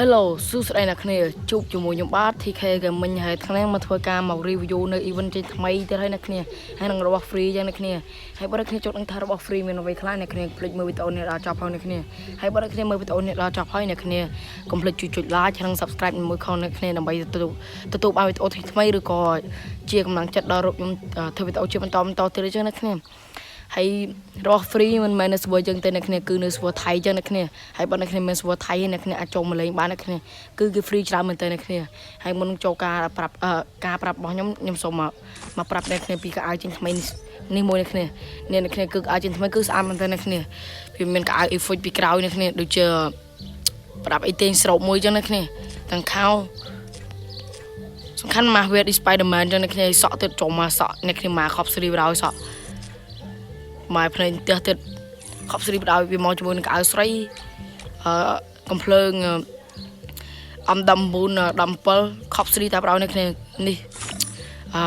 Hello សួស្តីអ្នកគ្នាជួបជាមួយខ្ញុំបាទ TK Gaming ហើយថ្ងៃនេះមកធ្វើការមក review នៅ event ចេញថ្មីទៀតហើយអ្នកគ្នាហើយនឹងរបស់ free ចឹងអ្នកគ្នាហើយបើអ្នកគ្នាចូលដឹងថារបស់ free មានអ្វីខ្លះអ្នកគ្នាភ្លេចមើលវីដេអូនេះដល់ចប់ហើយអ្នកគ្នាហើយបើអ្នកគ្នាមើលវីដេអូនេះដល់ចប់ហើយអ្នកគ្នាកុំភ្លេចជួយចុច like និង subscribe មួយខអ្នកគ្នាដើម្បីទទួលទទួលបានវីដេអូថ្មីៗឬក៏ជាកម្លាំងចិត្តដល់រូបខ្ញុំធ្វើវីដេអូជាបន្តបន្តទៀតចឹងអ្នកគ្នាហើយរបស់ free មិនមែននៅ server យើងទេអ្នកគ្នាគឺនៅ server ថៃចឹងអ្នកគ្នាហើយបើអ្នកគ្នាមាន server ថៃអ្នកគ្នាអាចចូលមកលេងបានអ្នកគ្នាគឺគេ free ច្រើនមែនតើអ្នកគ្នាហើយមុននឹងចូលការប្រាប់ការប្រាប់របស់ខ្ញុំខ្ញុំសូមមកមកប្រាប់អ្នកគ្នាពីខោអាវចេញថ្មីនេះនេះមួយអ្នកគ្នានេះអ្នកគ្នាគឺខោអាវចេញថ្មីគឺស្អាតមែនតើអ្នកគ្នាវាមានខោអាវ effect ពីក្រោយអ្នកគ្នាដូចជាប្រាប់អីទាញស្រោបមួយចឹងអ្នកគ្នាទាំងខោសំខាន់ម៉ាស់វាដូច Spider-Man ចឹងអ្នកគ្នាសក់ទៀតចូលមកសក់អ្នកគ្នាមកខប់ស្រីបរោយសក់ ម៉ែភ្នែកផ្ទះទៀតខប់ស្រីបដ ாய் វាមកជាមួយនឹងកៅអៅស្រីអឺកំភ្លើងអំ19 17ខប់ស្រីតែបដ ாய் នៅគ្នានេះអឺ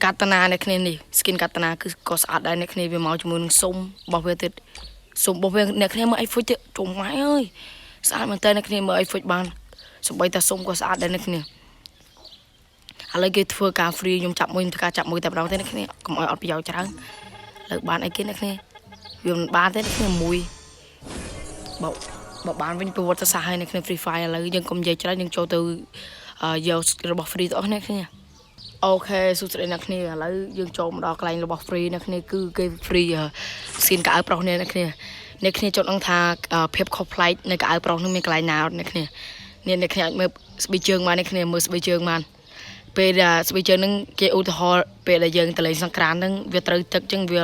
កាតនានៅគ្នានេះ skin កាតនាគឺក៏ស្អាតដែរអ្នកគ្នាវាមកជាមួយនឹងសុំរបស់វាទៀតសុំរបស់វាអ្នកគ្នាមើលអីហ្វុចទៀតជុំម៉ែអើយស្អាតមែនតើអ្នកគ្នាមើលអីហ្វុចបានសំបីតាសុំក៏ស្អាតដែរអ្នកគ្នាឥឡូវគេធ្វើការ free ខ្ញុំចាប់មួយធ្វើការចាប់មួយតែម្ដងទេអ្នកគ្នាកុំឲ្យអត់ប្រយោជន៍ច្រើន លើកបានអីគេអ្នកគ្នាវាមិនបានទេអ្នកគ្នាមួយបើបើបានវិញប្រវត្តិសាស្ត្រហើយអ្នកគ្នា Free Fire ឥឡូវយើងកុំនិយាយច្រើនយើងចូលទៅយករបស់ free ទាំងអស់អ្នកគ្នាOK សួស្តីអ្នកគ្នាឥឡូវយើងចូលមកដល់កន្លែងរបស់ free អ្នកគ្នាគឺគេ free skin ខោអាវប្រុសនេះអ្នកគ្នាអ្នកគ្នាចង់ដឹងថាភាពខុសប្លែកនៅខោអាវប្រុសនឹងមានកន្លែងណាអត់អ្នកគ្នានេះអ្នកគ្នាអាចមើលស្បែកជើងបានអ្នកគ្នាមើលស្បែកជើងបាន ពេលដែលស្បែកជើងហ្នឹងគេឧទាហរណ៍ពេលដែលយើងទៅលេងសង្ក្រានហ្នឹងវាត្រូវទឹកចឹងវា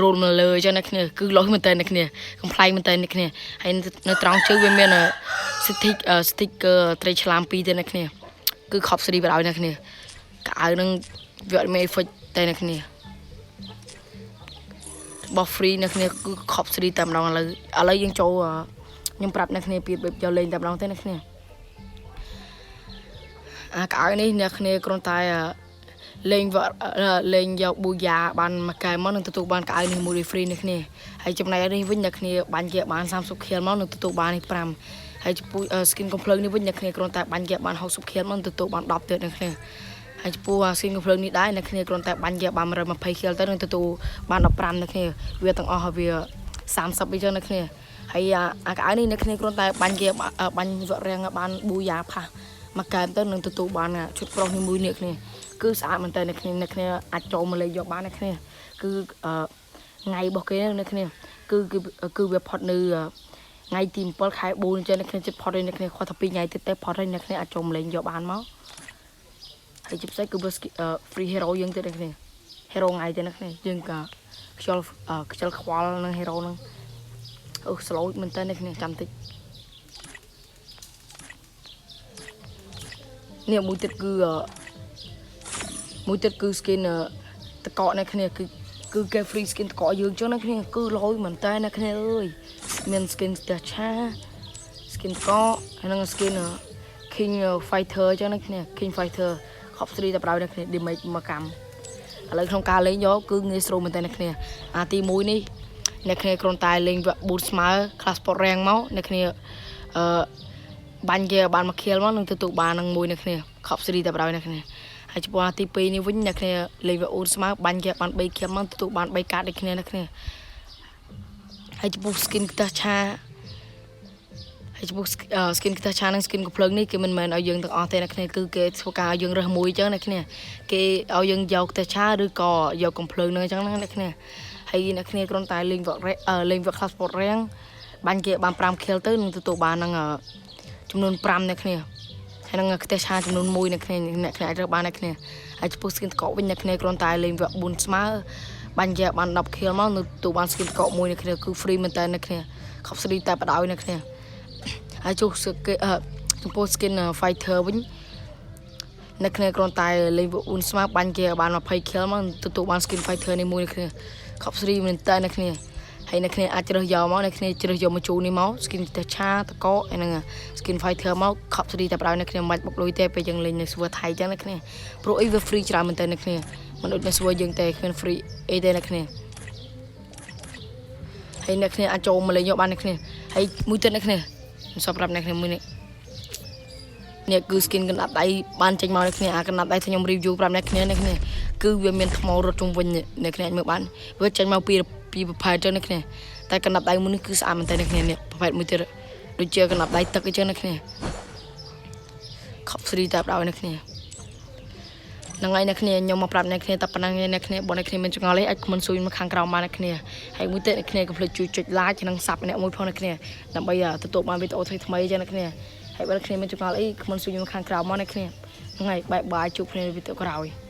រូលមកលើចឹងណាគ្នាគឺលុយមែនតើអ្នកគ្នាកំប្លែងមែនតើអ្នកគ្នាហើយនៅត្រង់ជើងវាមាន sticker ត្រីឆ្លាមពីរទៀតអ្នកគ្នាគឺខប់ស្រីបដ ாய் អ្នកគ្នាខោអាវហ្នឹងវាអត់មាន effect តែអ្នកគ្នារបស់ free អ្នកគ្នាគឺខប់ស្រីតែម្ដងឥឡូវឥឡូវយើងចូលខ្ញុំប្រាប់អ្នកគ្នាពីរបៀបយកលេងតែម្ដងទេអ្នកគ្នា អាខោអាវនេះអ្នកគ្នាគ្រាន់តែលេងវលេងយក Booyah បានមួយកែមកនឹងទទួលបានខោអាវនេះមួយ free នេះគ្នាហើយចំណែកនេះវិញអ្នកគ្នាបាញ់គេបាន30 kill មកនឹងទទួលបាននេះ5ហើយចំពោះ skin កំភ្លើងនេះវិញអ្នកគ្នាគ្រាន់តែបាញ់គេបាន60 kill មកនឹងទទួលបាន10ទៀតអ្នកគ្នាហើយចំពោះ skin កំភ្លើងនេះដែរអ្នកគ្នាគ្រាន់តែបាញ់គេបាន120 kill ទៅនឹងទទួលបាន15អ្នកគ្នាវាទាំងអស់វា30អីចឹងអ្នកគ្នាហើយអាខោអាវនេះអ្នកគ្នាគ្រាន់តែបាញ់គេបាញ់វគ្គរាំងបាន Booyah pass មកកែមទៅនឹងទទួលបានឈុតប្រុសនេះមួយនេះគ្នាគឺស្អាតមែនតើអ្នកគ្នាអ្នកគ្នាអាចចូលមកលេងយកបានអ្នកគ្នាគឺអឺថ្ងៃរបស់គេអ្នកគ្នាគឺគឺគឺវាផុតនៅថ្ងៃទី7ខែ4អញ្ចឹងអ្នកគ្នាចិត្តផុតហើយអ្នកគ្នាគាត់ថា2ថ្ងៃទៀតទេផុតហើយអ្នកគ្នាអាចចូលមកលេងយកបានមកហើយជាពិសេសគឺវា free hero យើងទៀតអ្នកគ្នា hero ថ្ងៃទៀតអ្នកគ្នាយើងក៏ខ្ជិលខ្ជិលខ្វល់នឹង hero ហ្នឹងអូ slow មែនតើអ្នកគ្នាចាំតិច នេះមួយទៀតគឺមួយទៀតគឺ skin តកកអ្នកគ្នាគឺគឺគេ free skin តកកយើងចឹងណាគ្នាគឺលយមែនតើអ្នកគ្នាអើយមាន skin ផ្ទះឆា skin តកកហើយនឹង skin King Fighter ចឹងណាគ្នា King Fighter ខប់3តែប្រៅអ្នកគ្នា damage មកកម្មឥឡូវក្នុងការលេងយកគឺងាយស្រួលមែនតើអ្នកគ្នាអាទី1នេះអ្នកគ្នាគ្រាន់តែលេងវគ្គ4ស្មើ class sport rank មកអ្នកគ្នាអឺ បាញ់គេបានមក kill មកនឹងទទួលបាននឹងមួយនៅគ្នាខប់ស្រីតែបដ ாய் នៅគ្នាហើយចំពោះទី2នេះវិញអ្នកគ្នាលេងវាអូនស្មើបាញ់គេបាន3 kill មកទទួលបាន3កាតដូចគ្នានៅគ្នាហើយចំពោះ skin ខ្ទះឆាហើយចំពោះ skin ខ្ទះឆានិង skin កំភ្លើងនេះគេមិនមែនឲ្យយើងទាំងអស់ទេអ្នកគ្នាគឺគេធ្វើការឲ្យយើងរើសមួយអញ្ចឹងអ្នកគ្នាគេឲ្យយើងយកខ្ទះឆាឬក៏យកកំភ្លើងនឹងអញ្ចឹងណាអ្នកគ្នាហើយអ្នកគ្នាគ្រាន់តែលេងវគ្គលេងវគ្គ class sport រាំងបាញ់គេបាន5 kill ទៅនឹងទទួលបាននឹងចំនួន5អ្នកគ្នាហើយនឹងខ្ទះឆាចំនួន1អ្នកគ្នាអ្នកគ្នាអាចរើសបានអ្នកគ្នាហើយចំពោះ skin តកវិញអ្នកគ្នាគ្រាន់តែលេងវគ្គ4ស្មើបាញ់គេបាន10 kill មកនៅទទួលបាន skin តកមួយអ្នកគ្នាគឺ free មែនតើអ្នកគ្នាខប់ free តែបដ ாய் អ្នកគ្នាហើយចុះគេចំពោះ skin fighter វិញអ្នកគ្នាគ្រាន់តែលេងវគ្គ4ស្មើបាញ់គេបាន20 kill មកទទួលបាន skin fighter នេះមួយអ្នកគ្នាខប់ free មែនតើអ្នកគ្នាហើយអ្នកគ្នាអាចជ្រើសយកមកអ្នកគ្នាជ្រើសយកមកជូននេះមក skin ផ្ទះឆាតកហើយនឹង skin fighter មកខប់ស្រីតែប្រដៅអ្នកគ្នាមិនបាច់បុកលុយទេពេលយើងលេងនៅ server ថៃចឹងអ្នកគ្នាព្រោះអីវា free ច្រើនមែនតើអ្នកគ្នាមិនដូចនៅ server យើងទេគ្មាន free អីទេអ្នកគ្នាហើយអ្នកគ្នាអាចចូលមកលេងយកបានអ្នកគ្នាហើយមួយទៀតអ្នកគ្នា ខ្ញុំសប្រាប់អ្នកគ្នាមួយនេះនេះគឺ skin កណ្ដាប់ដៃបានចេញមកអ្នកគ្នាអាកណ្ដាប់ដៃខ្ញុំ review ប្រាប់អ្នកគ្នាអ្នកគ្នាគឺវាមានថ្មរត់ជុំវិញអ្នកគ្នាអាចមើលបានវាចេញមកពីពីប្រភេទចឹងអ្នកគ្នាតែកណ្ដាប់ដៃមួយនេះគឺស្អាតមែនតើអ្នកគ្នានេះប្រភេទមួយទៀតដូចជាកណ្ដាប់ដៃទឹកអញ្ចឹងអ្នកគ្នាខប់ស្រីតែបដោយអ្នកគ្នាហ្នឹងហើយអ្នកគ្នាខ្ញុំមកប្រាប់អ្នកគ្នាតែប៉ុណ្្នឹងឯងអ្នកគ្នាបើអ្នកគ្នាមានចម្ងល់អីអាច comment សួរមកខាងក្រោមបានអ្នកគ្នាហើយមួយទៀតអ្នកគ្នាកុំភ្លេចជួយចុច like និង sub អ្នកមួយផងអ្នកគ្នាដើម្បីទទួលបានវីដេអូថ្មីថ្មីៗចឹងអ្នកគ្នាហើយបើអ្នកគ្នាមានចម្ងល់អី comment សួរខ្ញុំខាងក្រោមមកអ្នកគ្នាហ្នឹងហើយ bye bye ជួបគ្នានៅវីដេអូក្រោយ។